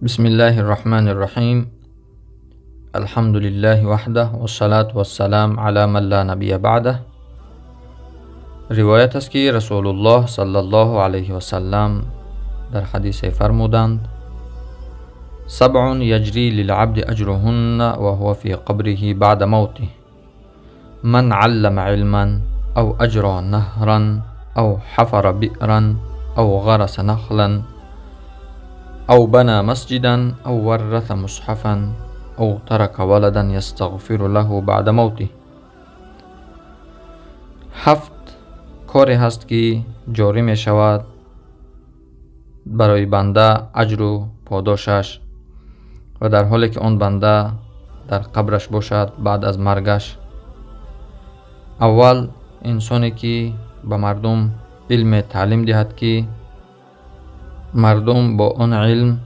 بسم الله الرحمن الرحيم. الحمد لله وحده والصلاة والسلام على من لا نبي بعده. Ривоят аст, ки Расулуллоҳ саллаллоҳу алайҳи васаллам дар ҳадисе фармуданд: سبع يجري للعبد أجرهن وهو في قبره بعد موته: من علم علما أو أجرى نهرا أو حفر بئرا أو غرس نخلا أو بنى مسجدا أو ورث مصحفا أو ترك ولدا يستغفر له بعد موته. Ҳафт коре ҳаст, ки ҷорӣ мешавад барои банда аҷру подошаш ва дар ҳоле ки он банда дар қабраш бошад баъд аз маргаш. Аввал, инсоне ки ба мардум илме таълим диҳад, ки мардум бо он илм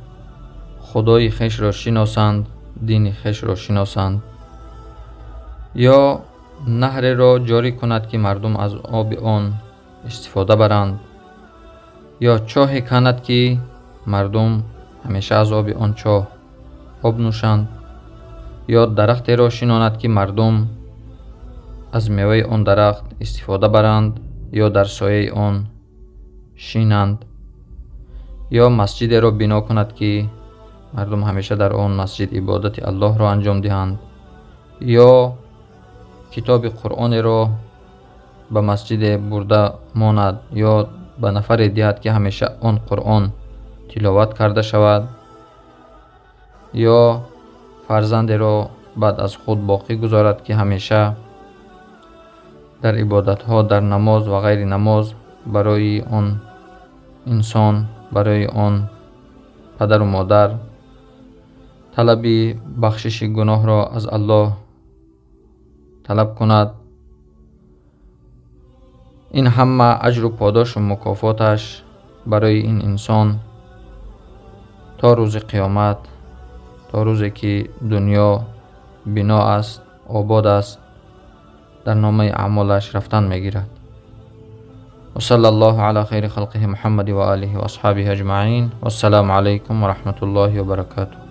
Худои хешро шиносанд, дини хешро шиносанд, ё наҳреро ҷорӣ кунад, ки мардум аз оби он истифода баранд, ё чоҳе канад, ки мардум ҳамеша аз оби он чоҳ об нӯшанд, ё дарахтеро шинонад, ки мардум аз меваи он дарахт истифода баранд ё дар сояи он шинанд, ё масҷидеро бино кунад, ки мардум ҳамеша дар он масҷид ибодати Аллоҳро анҷом диҳанд, ё китоби Қуръонеро ба масҷиде бурда монад ё ба нафаре диҳад, ки ҳамеша он Қуръон тиловат карда шавад, ё фарзандеро баъд аз худ боқӣ гузорад, ки ҳамеша дар ибодатҳо, дар намоз ва ғайри намоз барои он инсон, барои он падару модар талаби бахшиши гуноҳро аз Аллоҳ талаб кунад. Ин ҳама аҷру подошу мукофоташ барои ин инсон то рӯзи қиёмат, то рӯзе ки дунё бино аст, обод аст, дар номаи аъмолаш рафтан мегирад. وصلى الله على خير خلقه محمد وآله وأصحابه أجمعين، والسلام عليكم ورحمة الله وبركاته.